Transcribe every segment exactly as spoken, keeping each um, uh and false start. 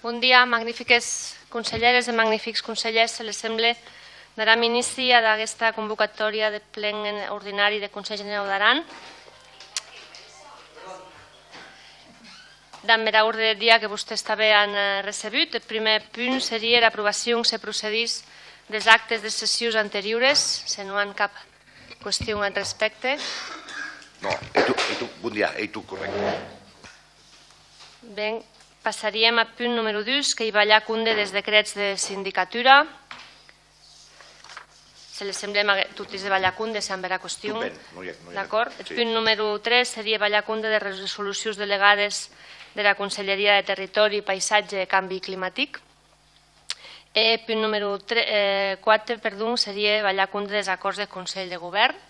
Bon dia, magnifiques conselheres e magnifics conselhèrs. Se les semble, daram inici ad aguesta convocatòria deth plen ordinari deth Conselh Generau d'Aran. Damb era orde deth dia que vostés tanben an, eh, recebut, eth prumèr punt serie era aprobacion, se procedís, des actes des sessions anteriores. Se non an cap qüestion ath respècte. Non, ei tot, ei tot, bon dia, ei tot corrècte. Ben, passaríem ath punt numèro dus, qu'ei balhar compde des decrèts de sindicatura. Se les semble, mague-, toti de balhar compde, se an bèra qüestion. Tot ben, non i a, non i a. D'acòrd. Eth punt numèro tres serie balhar compde des resolucions delegades dera Conselheria de Territòri, Paisatge e Cambi Climatic. E punt numèro tre-, eh, quatre, perdon, serie balhar compde des acòrds deth Conselh de Govèrn.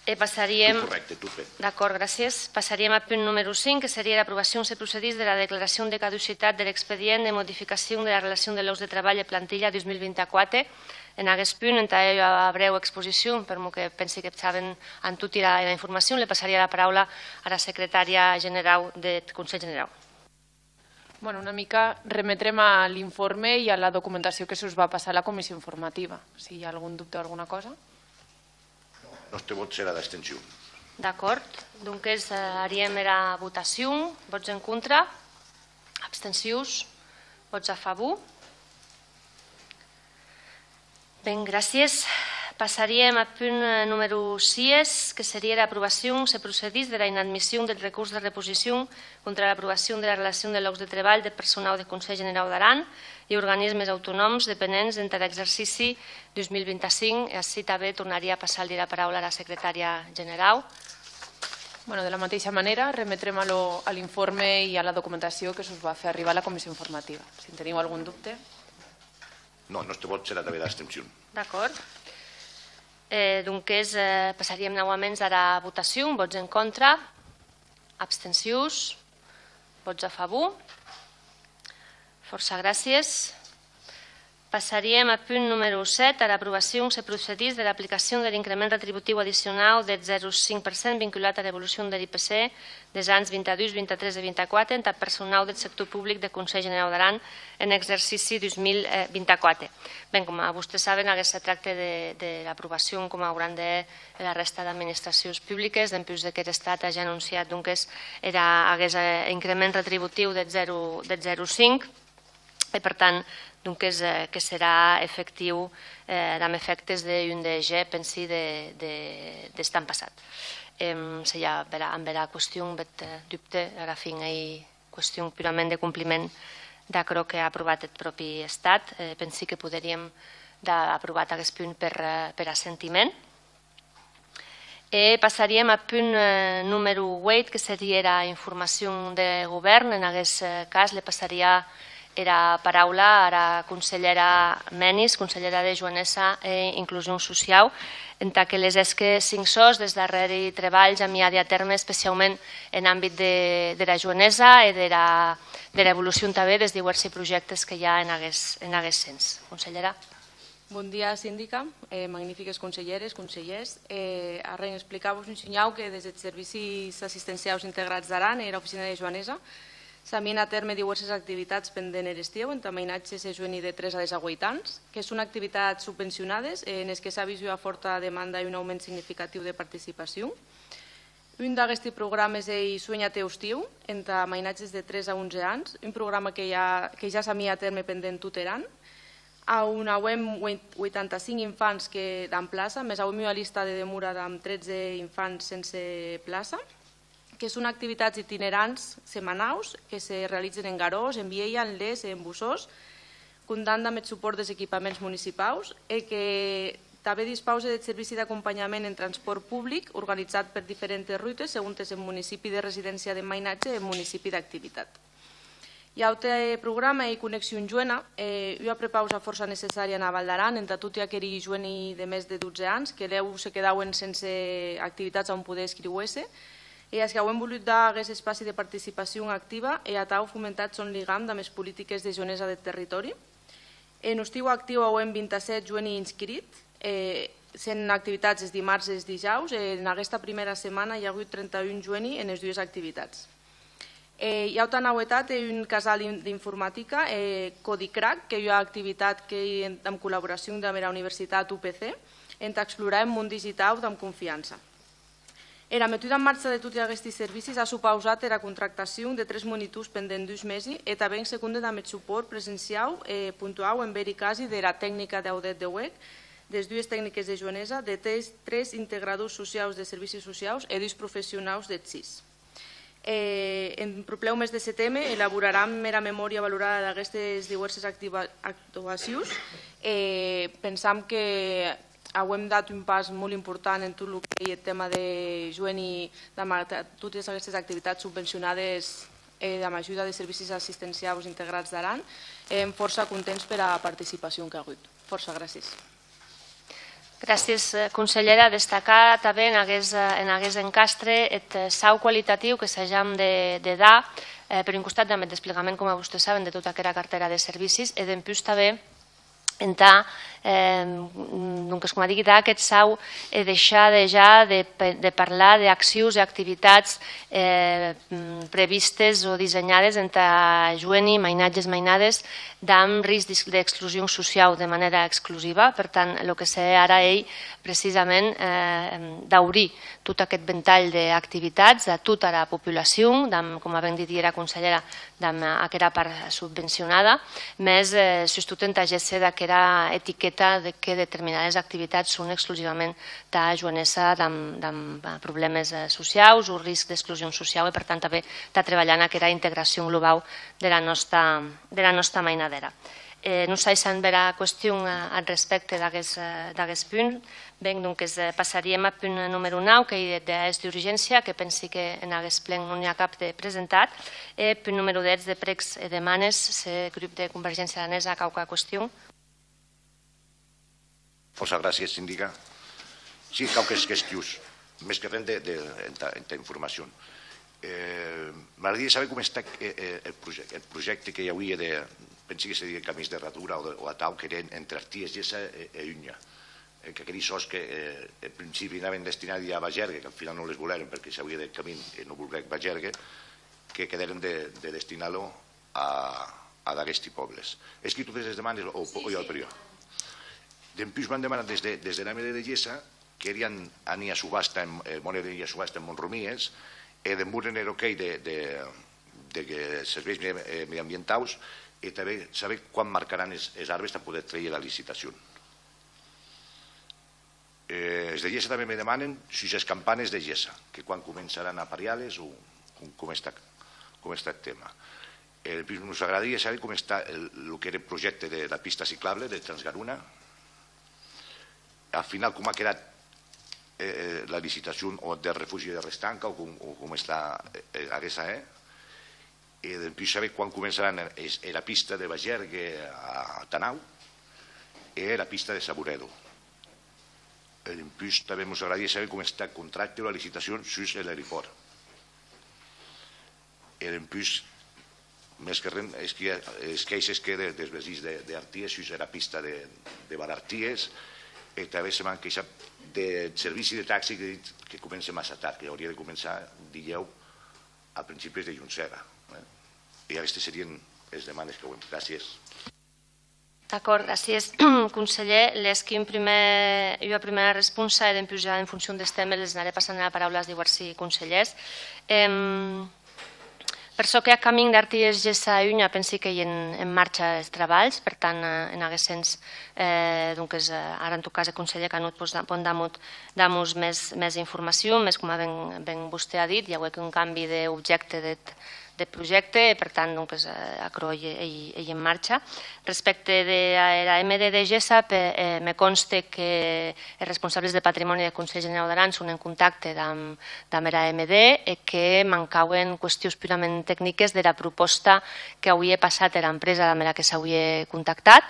E passaríem... Tot corrècte, tot ben. D'acòrd, gràcies. Passaríem ath punt numèro cinc, que serie era aprobacion, se procedís, dera declaracion de caducitat der expedient de modificacion dera relacion de lòcs de trabalh e plantilha dus mil vint-e-quate. En aguest punt, entà ua brèu exposicion, permor que pensi que saben an toti era, era informacion, le passaria la paraula ara secretària generau deth Conselh Generau. Bueno, una mica remetrem a l'informe i a la documentació que se us va passar a la comissió informativa. Si hi ha algun dubte o alguna cosa. Nòste vòt serà d'abstencion. D'acòrd. Donques, eh, haríem era votacion. Vòts en contra? Abstencions? Vòts a favor? Ben, gràcies. Passaríem ath punt, eh, numèro sies, que serie era aprobacion, se procedís, dera inadmission deth recurs de reposicion contra l'aprobacion dera relacion de lòcs de trebalh deth personau deth Conselh Generau d'Aran e organismes autonòms dependents entad exercici dus mil vint-e-cinc, e ací tanben tornaria a passar-li era paraula ara secretària generau. Bueno, de la madeisha manèra, remetrem a lo, a l'informe e a la documentacion que se us va fer arribar a la comissió informativa. Si teniu algun dubte. Non, nòste vòt serà tanben d'abstencion. D'acòrd. Eh, donques, eh, passaríem nauaments ara votacion. Vòts en contra? Abstencions? Vòts a favor? Fòrça gràcies. Passaríem ath punt numèro sèt, ara aprobacion, se procedís, dera aplicacion der increment retributiu addicionau deth zèro cinc per cent vinculat ara evolucion der I P C des ans vint-e-dus, vint-e-tres e vint-e-quate entath personau deth sector public deth Conselh Generau d'Aran en exercici dus mil vint-e-quate. Ben, coma vostés saben, aguest se tracte de, de l'aprobacion, coma auran de hèr era rèsta d'administracions publiques, dempús de qu'er Estat age anonciat, donques, era, aguest, eh, increment retributiu deth zèro, deth zèro cinc, e, per tant, donques, eh, que serà efectiu, eh, damb efèctes de un de gèr, pensi, de, de, deth an passat. Em, se i a bèra, an bèra qüestion, bèth, eh, dubte, ara fin ei qüestion purament de compliment d'aquerò qu'a aprovat eth pròpi Estat. Eh, pensi que poderíem dar aprovat aguest punt per, eh, per assentiment. E passaríem ath punt, eh, numèro ueit, que serie era informacion de govèrn. En aguest, eh, cas, le passaria era paraula ara conselhèra Menis, conselhèra de Joenessa e Inclusion Sociau, entà que les hèsque cinc sòs des darrèri trebalhs a miadi a tèrme, especiaument en àmbit de, dera joenesa e dera, dera evolucion tanben des diuèrsi projèctes que i a en aguest, en aguest sens. Conselhèra. Bon dia, sindica, e magnifiques conselhères, conselhèrs. E arren, explicar-vos un shinhau que des deth Servicis Assistenciaus Integrats d'Aran e era Oficina de Joanesa s'amien a tèrme diuèrses activitats pendent er estiu entà mainatges e joeni de tres a dètz-e-ueit ans, que son activitats subvencionades e enes que s'a vist ua fòrta demanda e un aument significatiu de participacion. Un d'aguesti programes ei Suenha-te ostiu, entà mainatges de tres a onze ans, un programa que ja, que ja s'amie a tèrme pendent tot er an, a on auem ueit-, ueitanta-cinc infants que dan plaça, mès auem ua lista de demora damb tretze infants sense plaça, que son activitats itinerants, setmanaus, que se realizen en Garòs, en Vielha, en Les e en Bossòst, compdant damb eth supòrt des equipaments municipaus e que tanben dispause deth servici d'acompanhament en transpòrt public organizat per diferentes rutes segontes eth municipi de residéncia de mainatge e eth municipi d'activitat. Un aute programa ei Connexion Joena, eh, ua prepausa fòrça necessària ena Val d'Aran entà toti aqueri joeni de mès de dotze ans que lèu se quedauen sense activitats a on poder escríuer-se, e as qu'auem volut dar aguest espaci de participacion activa e atau fomentar eth sòn ligam damb es politiques de joenesa deth territòri. En ostiu actiu auem vint-e-sèt joeni inscrits, e sèn activitats es dimars e es dijaus, e en aguesta prumèra setmana i a agut trenta-un joeni enes dues activitats. E ua auta nauetat ei un casal in-, d'informatica, eh, Codicrack, qu'ei ua activitat qu'ei en, en collaboracion damb era Universitat U P C, entà explorar eth mon digitau damb confiança. Era metuda en marcha de toti aguesti servicis a supausat era contractacion de tres monitors pendent dus mesi e tanben se compde damb eth supòrt presenciau e puntuau en bèri casi dera tecnica d'audèth de huec, des dues tecniques de joenesa, de tres, tres integradors sociaus de servicis sociaus e dus professionaus deth sis. E en proplèu mes de seteme elaboraram era memòria valorada d'aguestes diuèrses activa-, actuacions e pensam que auem dat un pas molt important en tot lo qu'ei eth tèma de joeni damb a-, totes aguestes activitats subvencionades e damb ajuda de servicis assistenciaus integrats d'Aran. E èm fòrça contents pera participacion qu'a agut. Fòrça gràcies. Gràcies, eh, conselhèra. Destacar tanben en aguest, eh, en aguest encastre eth, eh, saut qualitatiu que sajam de, de dar, eh, per un costat, damb eth desplegament, coma vostès saben, de tota aquera cartèra de servicis, e dempús tanben entà, eh, donques, coma digui, dar aqueth saut e deishar dejà de pe-, de parlar d'accions e activitats, eh, mm, previstes o dissenhades entà joeni, mainatges, mainades, damb risc d'ex-, d'exclusion sociau de manèra exclusiva. Per tant, lo que se hè ara ei precisament, eh, daurir tot aqueth ventalh d'activitats a tota era populacion, damb, coma ben didie era conselhèra, damb aquera part subvencionada, mès, eh, sustot entà gésser d'aquera etiqueta de que determinades activitats son exclusivament tà joenessa damb, damb, eh, problèmes, eh, sociaus o risc d'exclusion sociau e, per tant, tanben tà trebalhar en aquera integracion globau dera nòsta, dera nòsta mainadèra. Eh, non sai s'an bèra question, eh, ath respècte d'aguest, eh, d'aguest punt. Ben, donques, eh, passaríem ath punt numèro nau, qu'ei eth d'urgéncia, que pensi que en aguest plen non i a cap de presentat. E punt numèro dètz, de prècs e demanes, se grup de Convergéncia Aranesa a quauqua question. Fòrça gràcies, sindica. Sí, quauques questions, mès que ren de, de, entà, entà informacion. Eh, m'agradarie saber com està, eh, eh, eth projècte, eth projècte que i auie de, pensi que se didie Camins d'Herradura o, de, o atau, que eren entre Arties, Gessa e, e Unha. Eh, qu'aqueri sòs que, eh, en principi anaven destinadi a Bagergue, qu'ath final non les voleren perque s'auie de camin e non volguec Bagergue, que quedèren de, de destinar-lo a, ad aguesti pòbles. Escric totes es demanes o, o, o, o, dempús m'an demanat des de, des de l'A M D de Gessa, querien anar a subhasta en, eh, moner a subhasta en Montromies, e demboren er ok de, de, de que serveis me-, eh, mediambientaus, e tanben saber quan marcaràn es, es arbes tà poder trèir era licitacion. Eh, es de Gessa tanben me demanen sus es campanes de Gessa, que quan començaràn a apariar-les o com, com està, com està eth tema. E dempús nos agradarie saber com està el, lo qu'ère eth projècte de la pista ciclable de Transgarona. Ath final, com a quedat, eh, eh, la licitacion o de refugi de Restanca o com, o com està, eh, eh, aguest ahèr. E dempús saber quan començaràn es, era pista de Bagergue a Tanau e era pista de Saboredo. E dempús tanben mos agradarie saber com està eth contracte o la licitacion sus er aeropòrt. E dempús, mès que ren, es que, es queishes que de, des vesins de, de Arties sus era pista de, de Bar Arties, e tanben se m'an queishat de servici de taxi que, que comença massa tard, que aurie de començar dilhèu a principis de Jonzèra, eh? E aguestes serien es demanes qu'auem. Gràcies. D'acòrd, gràcies, conselhèr. Lesqui un prumèr, ua prumèra responsa e dempús ja en foncion des tèmes les anarè passant era paraula as diuèrsi conselhèrs. Em, per çò qu'ei ath camin d'Arties, Gessa e Unha, pensi qu'ei en, en marcha es trabalhs, per tant, eh, en aguest sens, eh, donques, eh, ara en tot cas eth conselhèr Canut pos da-, pon damb, damos mès, mès informacion, mès coma ben, ben vostè a dit, i auec un cambi d'objècte deth, deth projècte, e per tant, donques, eh, aquerò ei, ei, ei en marcha. Respècte de, a era M D de Gessa, eh, me conste que es responsables de patrimòni deth Conselh Generau d'Aran son en contacte damb, damb era M D e que mancauen qüestions purament tecniques dera propòsta qu'auie passat era empresa damb era que s'auie contactat.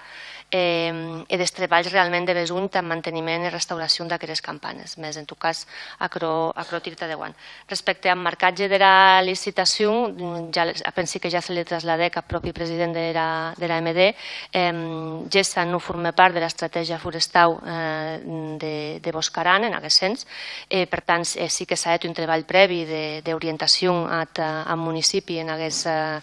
e, e des trebalhs realment de besonh tà manteniment e restauracion d'aqueres campanes, mès en tot cas aquerò, aquerò tira tà deuant. Respècte ath marcatge dera licitacion, ja le, pensi que ja se le trasladèc ath pròpi president dera, dera M D, em, Gessa non forme part dera estratègia forestau, eh, de, de Bòsc Aran, en aguest sens, e per tant, eh, sí que s'a hèt un trebalh prèvi de, d'orientacion ath, ath municipi en aguest, eh,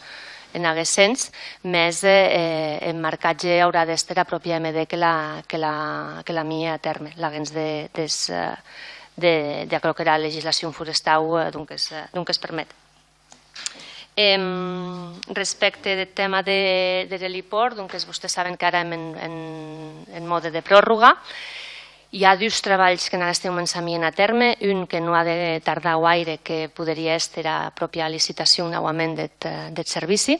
en aguest sens, mès, eh, eth marcatge aurà d'èster era pròpia M D que la, que la, que la mie a tèrme, laguens de, des, eh, de, d'aquerò qu'era legislacion forestau, eh, donques, eh, donques permet. Em, respècte deth tèma de, der elipòrt, donques, vostès saben qu'ara èm en, en, en mòde de pròrroga. I a dus trabalhs qu'en aguesti moments s'amien a tèrme, un que non a de tardar guaire, que poderie èster era pròpia licitacion nauament deth, eh, deth servici,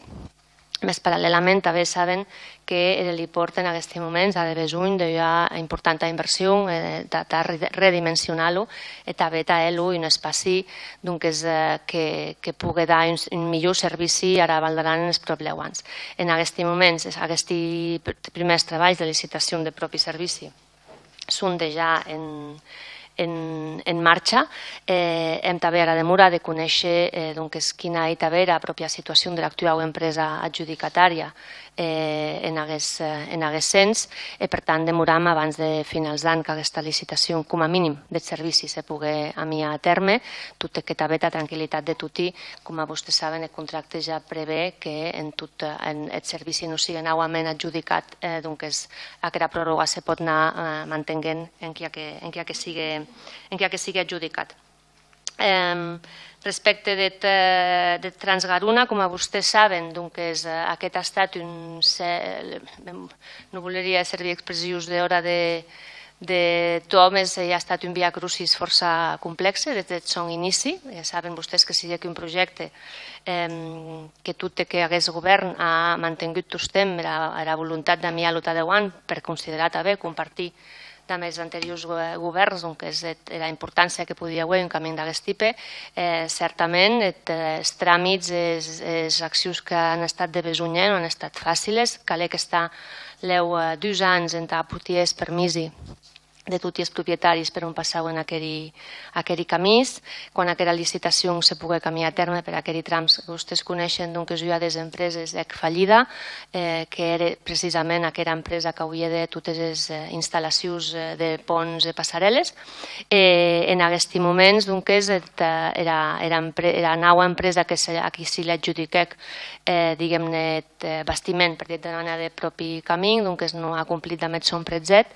mès parallelament tanben saben que er elipòrt en aguesti moments a de besonh d'ua importanta inversion, eh, tà, tà re-, redimensionar-lo e tanben tà hèr-lo un espaci, donques, eh, que, que pogue dar un, un milhor servici ara Val d'Aran enes pròplèu ans. En aguesti moments, es-, aguesti pr-, prumèrs trabalhs de licitacion de pròpi servici son dejà en, en, en marcha. Eh, èm tanben ara demora de conéisher, eh, donques, quina ei tanben era pròpia situacion dera actuau empresa adjudicatària, eh, en aguest, eh, en aguest sens, e per tant demoram abans de finals d'an qu'aguesta licitacion, coma minim, deth servici se pogue amiar a tèrme, tot e que tanben tà tranquillitat de toti, coma vostès saben, eth contracte ja prevé que en tot, eh, en, eth servici non sigue nauament adjudicat, eh, donques, aquera pròrroga se pòt anar, eh, mantenguent enquia que, enquia que sigue, enquia que sigue adjudicat. Em, respècte deth, eh, deth Transgarona, coma vostès saben, donques, eh, aqueth a estat un se-, non voleria servir expressions dehòra de, de tò, mès, eh, a estat un via crucis fòrça complèxe des deth sòn inici. Ja saben vostès que siguec un projècte, em, que tot e que aguest govèrn a mantengut tostemp era, era volontat d'amiar-lo tà deuant, per considerar tanben, compartir damb es anteriors go-, govèrns, donques, eth, era importància que podie auer un camin d'aguest tipe. Eh, certament, eth, eh, es tramits, es, es accions qu'an estat de besonh, non an estat faciles. Calec estar lèu, eh, dus ans entà potier es permisi de toti es propietaris per on passauen aqueri, aqueri camins. Quan aquera licitacion se poguec amiar a tèrme per aqueri trams, vostès coneishen, donques, ua des empreses hec fallida, eh, que ère precisament aquera empresa qu'auie de hèr totes es, eh, installacions, eh, de ponts e passarèles. E en aguesti moments, donques, eth, eh, era, era empre-, era naua empresa que se, a qui se li adjudiquèc, eh, diguem-ne, eh, bastiment, per díder d'ua manèra, de pròpi camin, donques non a complit damb eth sòn prètzhèt,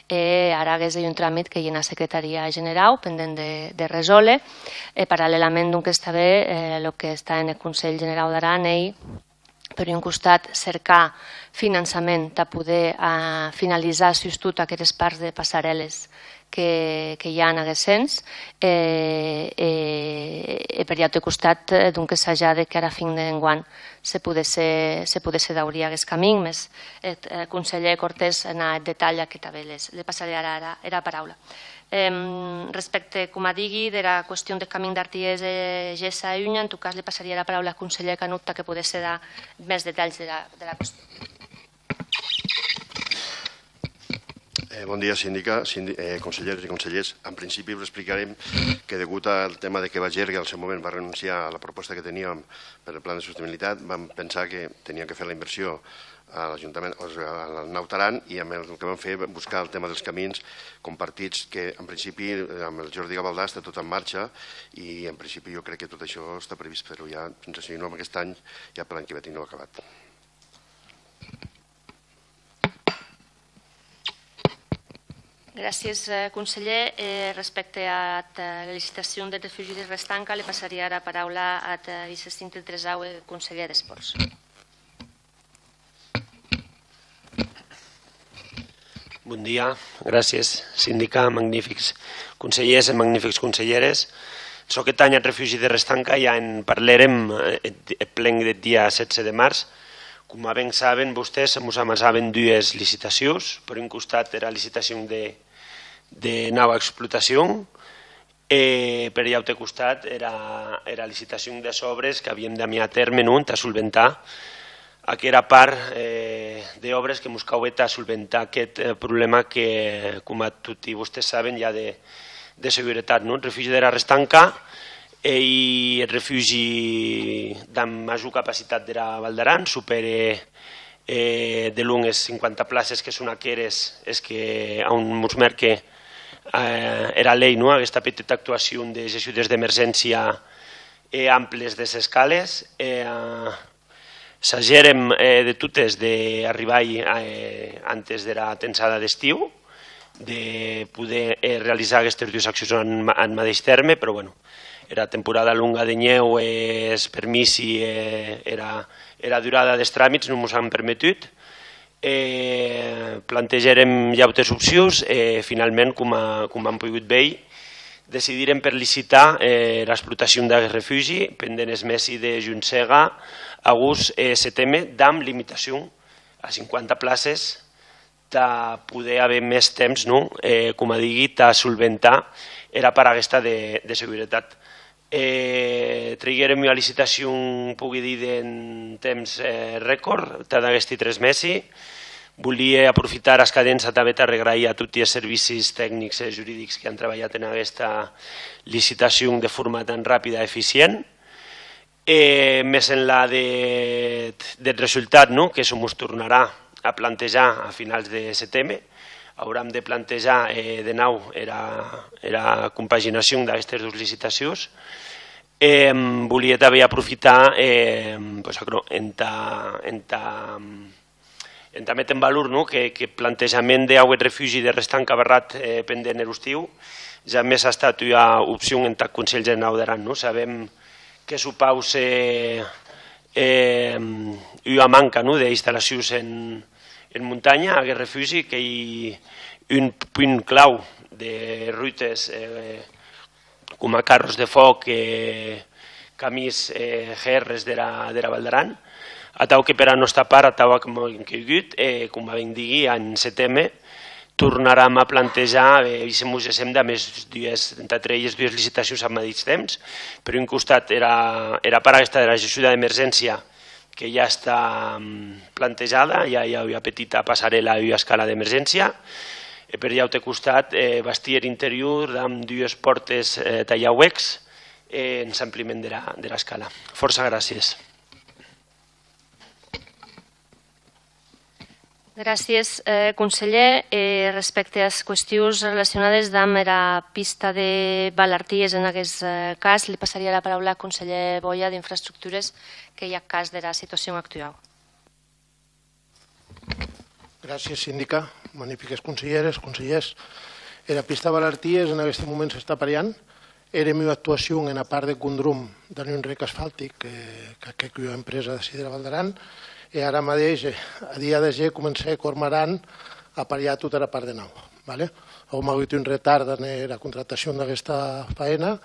e ara aguest ei un tramit qu'ei ena Secretaria Generau, pendent de, de resòler, e parallelament, donques, tanben, eh, lo que està en eth Conselh Generau d'Aran ei, per un costat, cercar finançament tà poder, eh, finalizar sustot aqueres parts de passarèles que, que i a en aguest sens, e, e, e per un aute costat, eh, donques, sajar de qu'ara fin d'enguan se podesse, se podesse daurir aguest camin, mès eth, eh, conselhèr Cortés n'a eth detalh, que tanben les, le passarè ara, ara era paraula. Em, respècte, coma digui, dera qüestion deth camin d'Arties e Gessa e Unha, en tot cas, le passaria era paraula ath conselhèr Canut tà que podesse dar mès detalhs dera, dera qüestion. Eh, bon dia, sindica, sindi-, eh, conselhèrs e conselhèrs. En principi, vos explicarem que, degut al tema de que Bagergue, al seu moment, va renunciar a la proposta que teníem per al Plan de Sostenibilitat, vam pensar que teníem que fer la inversió a l'Ajuntament, o sigui, a la Naut Aran, i amb el que vam fer, buscar el tema dels camins compartits, que, en principi, eh, amb el Jordi Gavaldà està tot en marxa, i, en principi, jo crec que tot això està previst fer-ho ja, sense, si no, aquest any, ja per l'any que ve tindreu acabat. Gràcies, eh, conselhèr. Eh, respècte ath, eh, licitacion deth refugi de Restanca, le passaria ara paraula ath, eh, vicesíndic Tresau e conselhèr d'Espòrts. Bon dia, gràcies, sindica, magnifics conselhèrs e magnifics conselhères. Çò que tanh ath refugi de Restanca, ja en parlèrem, eh, eth, eth plen deth dia setze de març. Coma ben saben vostès, mos amassaven dues licitacions. Per un costat, era licitacion de, de naua explotacion, e per un aute costat, era, era licitacion des òbres qu'avíem d'amiar a tèrme, non, entà solventar aquera part, eh, d'òbres que mos cauè tà solventar aqueth, eh, problèma que, coma toti vostés saben, i a de, de seguretat, non? Refugi dera Restanca, ei eth refugi damb major capacitat dera Val d'Aran, supère, eh, de longui es cinquanta places que son aqueres, es que a on mos mèrque, eh, era lei, non? Aguesta petita actuacion de gessudes d'emergéncia e amples des escales, e, eh, sagèrem, eh, de totes d'arribar-i, eh, antes dera tençada d'estiu, de poder, eh, realizar aguestes dues accions en ma-, en madeish tèrme, però, bueno, era temporada longa de nhèu, eh, es permisi, eh, era, era durada des tramits non mos an permetut. Eh, plantegèrem d'autes opcions e, finalment, coma, coma an pogut veir, decidírem per licitar, eh, era explotacion d'aguest refugi pendent es mesi de junh-sega, agost e seteme, damb limitacion a cinquanta places, tà poder aver mès temps, non? Eh, coma digui, tà solventar era part aguesta de, de seguretat. Eh, treiguérem ua licitacion, pogui díder, en temps, eh, rècòrd, tad aguesti tres mesi. Volie aprofitar era escadença tanben tà arregraïr a toti es servicis tecnics e juridics que an trabalhat en aguesta licitacion de forma tan rapida e eficient. E mès enlà de, deth resultat, non, que se mos tornarà a plantejar a finals de seteme, auram de plantejar, eh, de nau era, era compaginacion d'aguestes dus licitacions. E, em, volie tanben aprofitar, eh, pues, aquerò, entà, entà, entà méter en valor, non, que, que plantejament d'aguest refugi de Restanca Barrat, eh, pendent er ostiu, jamès a estat ua opcion entath Conselh Generau d'Aran, non? Sabem que supause, eh, ua manca, non, d'installacions en, en montanha, aguest refugi, qu'ei un punt clau de rutes, eh, coma carros de fòc e camins, eh, G Rs dera, dera Val d'Aran. Atau que pera nòsta part, atau ac auem quegut, e, coma ben digui, en seteme tornaram a plantejar, eh, e se mos gessem damb es dues, entà treir es dues licitacions ath madeish temps. Per un costat, era, era part aguesta dera gessuda d'emergéncia, que ja està, mm, plantejada, ja i a ua petita passarèla e ua escala d'emergéncia, e per un aute costat, eh, bastir er interior damb dues pòrtes, eh, talhahuecs, eh, en s'empliment dera, dera escala. Fòrça gràcies. Gràcies, eh, conselhèr. E respècte as qüestions relacionades damb era pista de Valarties, en aguest, eh, cas, li passaria la paraula ath conselhèr Boya d'Infraestructures, qu'ei ath cas dera situacion actuau. Gràcies, sindica. Magnifiques conselheres, conselhèrs. Era pista Valarties en aguesti moments s'està pariant. Èrem ua actuacion ena part de Condrom damb un rec asfaltic, eh, qu'ac hec ua empresa d'ací dera Val d'Aran, e ara madeish, eh, a dia d'ajèr, comencè Cormaran a pariar tota era part de nau, vale? Auem agut un retard en era contractacion d'aguesta faena,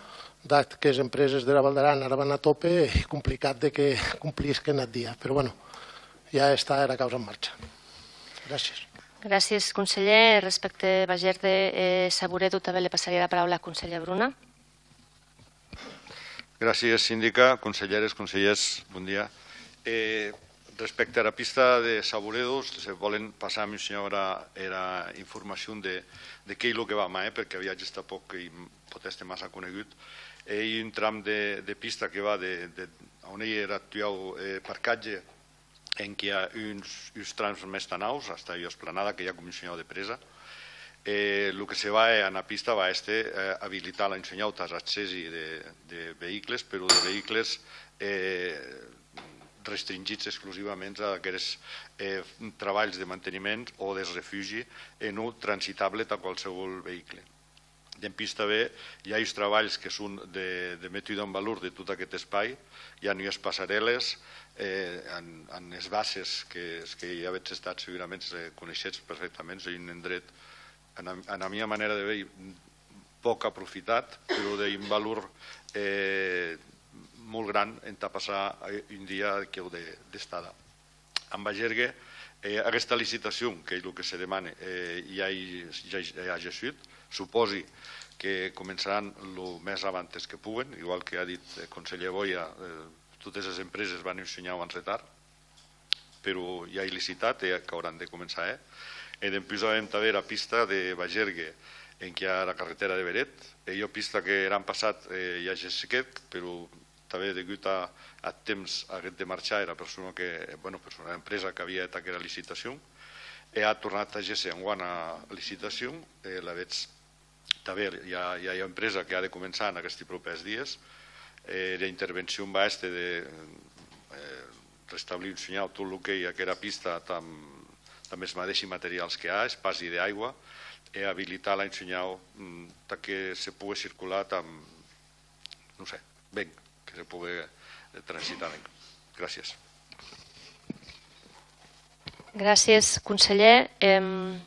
dat qu'es empreses dera Val d'Aran ara van a tope, e ei complicat de que complisquen ath dia. Però, bueno, ja està era causa en marcha. Gràcies. Gràcies, conselhèr. Respècte Bagergue e Saburedo, tanben li passaria la paraula ath conselhèr Bruna. Gràcies, sindica, conselhères, conselhèrs, bon dia. Eh, respècte ara pista de Saburedo, se vòlen passar a Monsenhor era, era informacion de, de qué ei lo que va amai, eh, perque a viatges tanpòc ei, pòt èster massa conegut. Ei un tram de, de pista que va de, de, a on ei er actuau, eh, parcatge, enquia uns, uns trams mès tà naus, hasta ua esplanada que i a com un senhau de presa. E lo que se va, eh, ana pista va èster, eh, abilitar-la un senhau tàs accèssi de, de veïcles, però de veïcles, eh, restringits exclusivaments a aqueres, eh, trabalhs de manteniment o de refugi e non transitable tà qualsevol veïcle. Dempús tanben i a uns trabalhs que son de, de metuda en valor de tot aqueth espai. I a ues passarèles, eh, an, an es basses que, es que i avetz estat segurament, eh, coneishetz perfectaments, ei un endret, ana, ana mia manèra de veir, pòc aprofitat, però d'un valor, eh, molt gran entà passar, eh, un dia que heu de, d'estada. En Bagergue, eh, aguesta licitacion, qu'ei lo que se demane, eh, ja ei, ja, ja a gessut. Supòsi que començaràn lo mès abantes que poguen, igual que a dit eth conselhèr Boya, eh, totes es empreses van un senhau en retard. però ja ei licitat e qu'auràn de començar, eh? E dempús avem tanben era pista de Bagergue, enquia era carretèra de Beret, ei ua pista que er an passat, eh, ja gessequèc, però tanben degut a, ath temps aguet de marchar era persona que, bueno, persona, era empresa qu'avia hèt aquera licitacion, e a tornat a gésser enguan a licitacion, e lavetz tanben i a, i a ua empresa que a de començar en aguesti pròpèrs dies. Eh, era intervencion va èster de, eh, restablir un shinhau tot lo qu'ei aquera pista damb, damb es madeishi materials que a, es pasi d'aiga, e abilitar-la un shinhau, mm, tà que se pogue circular damb, non sé, ben, que se pogue, eh, transitar ben. Gràcies. Gràcies, conselhèr. Em,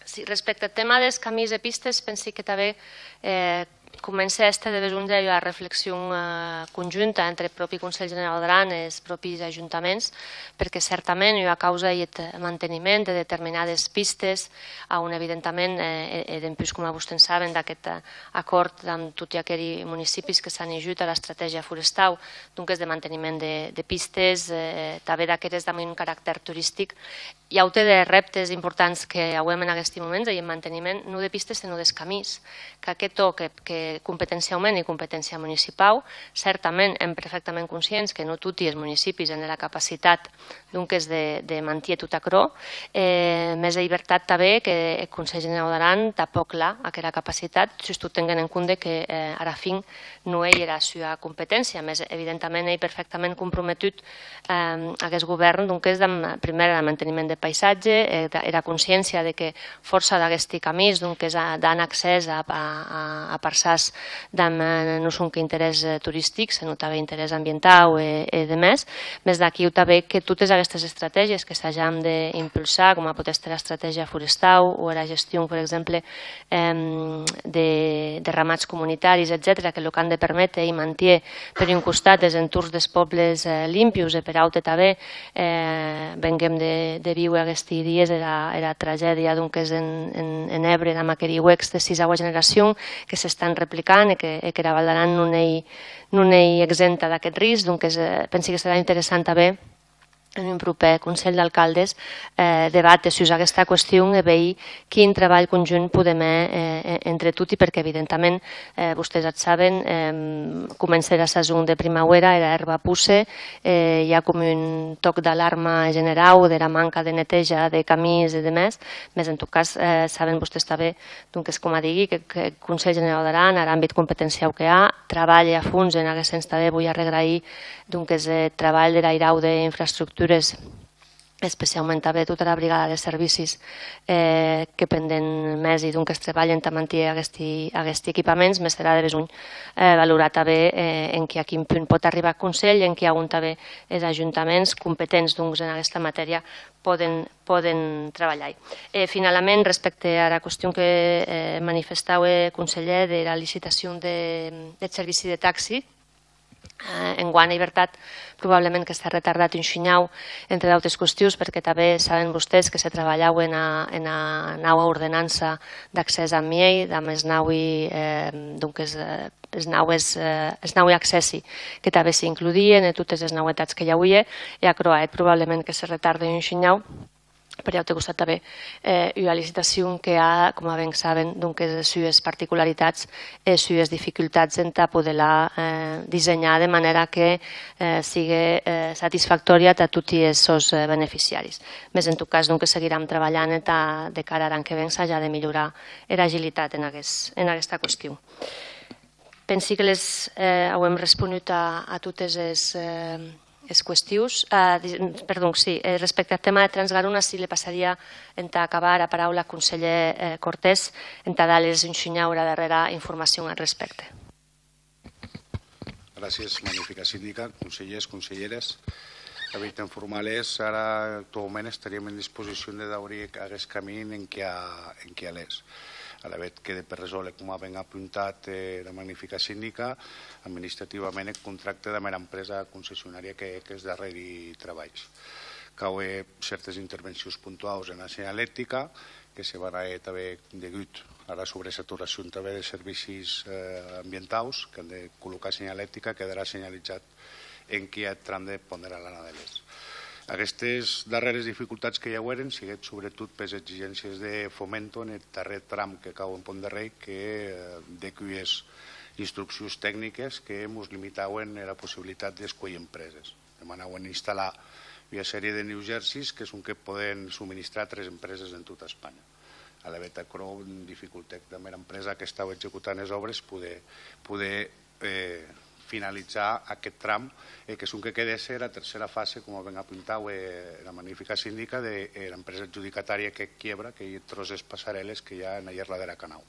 sí, respècte ath tèma des camins e pistes, pensi que tanben, eh, comence a èster de besonh de ua reflexion, eh, conjunta entre eth pròpi Conselh Generau d'Aran e es pròpis ajuntaments, perque certament ua causa ei eth manteniment de determinades pistes, a on evidentament, eh, e, e dempús, coma vostés saben, d'aqueth, eh, acòrd damb toti aqueri municipis que s'an hijut ara estratègia forestau, donques de manteniment de, de pistes, eh, tanben d'aqueres damb un caractèr toristic. I a aute de rèptes importants que auem en aguesti moments, ei eth manteniment non de pistes, senon des camins. Qu'aqueth tòc que, que competenciaument ei competéncia municipau, certament èm perfèctament conscients que non toti es municipis an era capacitat, donques, de, de mantier tot aquerò, eh, mès ei vertat tanben que eth Conselh Generau d'Aran tanpòc l'a aquera capacitat, sustot tenguent en compde que, eh, ara fin non ei era sua competéncia, mès evidentament ei perfèctament comprometut, eh, aguest govèrn, donques, damb, prumèr, era manteniment deth paisatge, e da-, era consciéncia de que fòrça d'aguesti camins, donques, a, dan accès a, a, a, a parçans damb, eh, non sonque interès, eh, toristic, senon tanben interès ambientau e, e de mès, mès d'aquiu tanben que totes aguestes estratègies que sajam d'impulsar, coma pòt èster era estratègia forestau o era gestion, per exemple, em, de, de ramats comunitaris, etcetèra, que lo qu'an de perméter ei mantier, per un costat, es entorns des pòbles, eh, limpius, e per aute tanben, eh, venguem de, de víuer aguesti dies era, era tragèdia, donques, en, en, en Ebre, damb aqueri huecs de sisaua generacion que s'estan replicant e que, e qu'era Val d'Aran non ei, non ei exempta d'aqueth risc. Donques, eh, pensi que serà interessant tanben en un propèr Conselh d'Alcaldes, eh, debàter sus aguesta qüestion e veir quin trabalh conjunt podem hèr, eh, e-, entre toti, perque, evidentament, eh, vostés ac saben, em, comence era sason de primauera, era èrba posse, eh, i a com un tòc d'alarma generau dera manca de neteja de camins e de mès, mès, en tot cas, eh, saben vostés tanben, donques, coma digui, que, que Conselh Generau d'Aran, ar àmbit competenciau que a, trabalhe a fons en aguest sens tanben. Voi arregraïr, donques, eth trabalh der airau d'infraestructures, especiaument tanben tota era brigada de servicis, eh, que pendent mesi, donques, trabalhen tà mantier aguesti, aguesti equipaments, mès serà de besonh, eh, valorar tanben, eh, enquia quin punt pòt arribar eth Conselh, enquia on tanben es ajuntaments competents, donques, en aguesta matèria pòden, pòden trabalhar. E, finalament, respècte ara qüestion que, eh, manifestaue, conselhèr, dera licitacion de, deth servici de taxi, eh, enguan, ei vertat, probablement que s'arretardat un shinhau, entre d'autes qüestions, perque tanben saben vostés que se trabalhaue ena, ena naua ordenança d'accès ath miei, damb es naui, eh, donques, eh, es naues, eh, es naui accèssi que tanben s'includien, e totes es nauetats que i auie, e aquerò a hèt probablement que se retarde un shinhau. Per aute costat tanben, eh, ua licitacion que a, coma ben saben, donques, es sues particularitats e es sues dificultats entà poder-la, eh, dissenhar de manèra que, eh, sigue, eh, satisfactòria tà toti es sòns, eh, beneficiaris. Mès, en tot cas, donques, seguiram trabalhant entà, de cara ar an que ven, sajar de milhorar era agilitat en aguest, en aguesta qüestion. Pensi que les, eh, auem responut a, a totes es, eh, es qüestions. Ah, di-, perdon, sí, eh, respècte ath tèma de Transgarona, sí, le passaria entà acabar era paraula ath conselhèr, eh, Cortés, entà dar-les un shinhau era darrèra informacion ath respècte. Gràcies, magnifica sindica, conselhèrs, conselheres. Eth hèit en formau es, ara actuaument estaríem en disposicion de daurir aguest camin enquia, enquia Les. Alavetz quede per resòler, coma ben a apuntat, eh, era magnifica sindica, administrativament eth contracte damb era empresa concessionària que, qu'es darrèri trabalhs. Cau hèr cèrtes intervencions puntuaus ena senhalectica, que se van a hèr tanben degut ara sobresaturacion tanben de servicis, eh, ambientaus, qu'an de col·locar senhalectica, quedarà senhalizat enquia eth tram de Pònt dera Lana de Les. Aguestes darrères dificultats que i aueren siguec sobretot pes exigéncies de Fomento en eth darrèr tram que cau en Pont de Rei, que, eh, decues instruccions tecniques que mos limitauen era possibilitat d'escuélher empreses. Demanauen installar ua sèrie de New Jerseys que sonque poden subministrar tres empreses en tota Espanha. Alavetz aquerò dificultèc damb era empresa qu'estaue executant es òbres poder, poder, eh, finalizar aqueth tram e que sonque quedèsse era tercèra fase, coma ben apuntaue era magnifica sindica, de, era empresa adjudicatària que quiebra, qu'ei eth tròç des passarèles que i a en aierla dera Canau.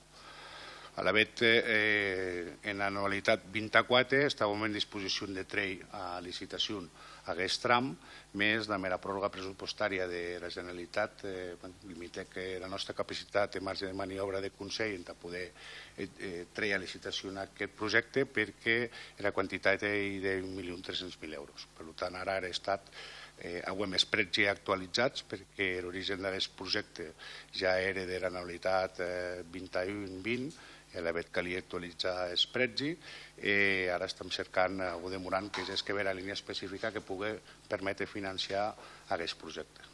Alavetz, eh, ena anualitat vint-e-quate estàuem en disposicion de trèir a licitacion aguest tram, mès damb era pròrga pressupostària dera Generalitat, eh, bueno, limitèc era nòsta capacitat e marge de maniòbra de Conselh entà poder, eh, eh, trèir a licitacion aqueth projècte, perque era quantitat ei de un milion tres cents mil euros. Per tant, ara er Estat, eh, auem es prètzi actualizats, perque er origen d'aguest projècte ja ère dera anualitat, eh, vint-e-un vint, e alavetz calie actualizar es prètzi, e ara estam cercant, eh, o demorant que gesque bèra linha especifica que pogue perméter financiar aguest projècte.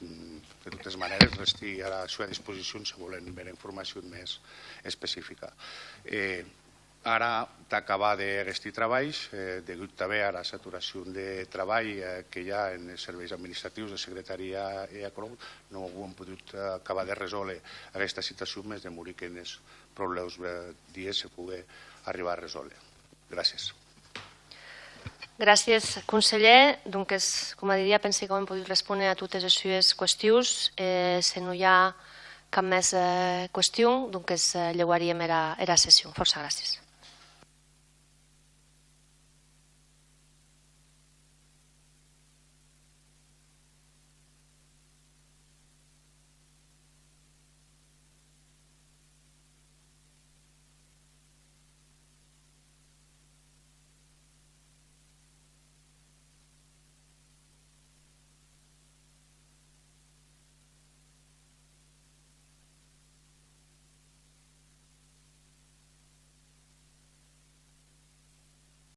Mm, de totes manères, resti ara sua disposicion se volen bèra informacion mès especifica. E ara, tà acabar de aguesti trabalhs, eh, degut tanben ara saturacion de trabalh, eh, que i a enes serveis administratius, de secretaria e aquerò, non auem podut, eh, acabar de resòler aguesta situacion, mès demori qu'enes pròplèus, eh, dies se pogue arribar a resòler. Gràcies. Gràcies, conselhèr. Donques, coma didia, pensi qu'auem podut respóner a totes es sues qüestions. E se non i a cap mès, eh, qüestion, donques, eh, lheuaríem era, era session. Fòrça gràcies.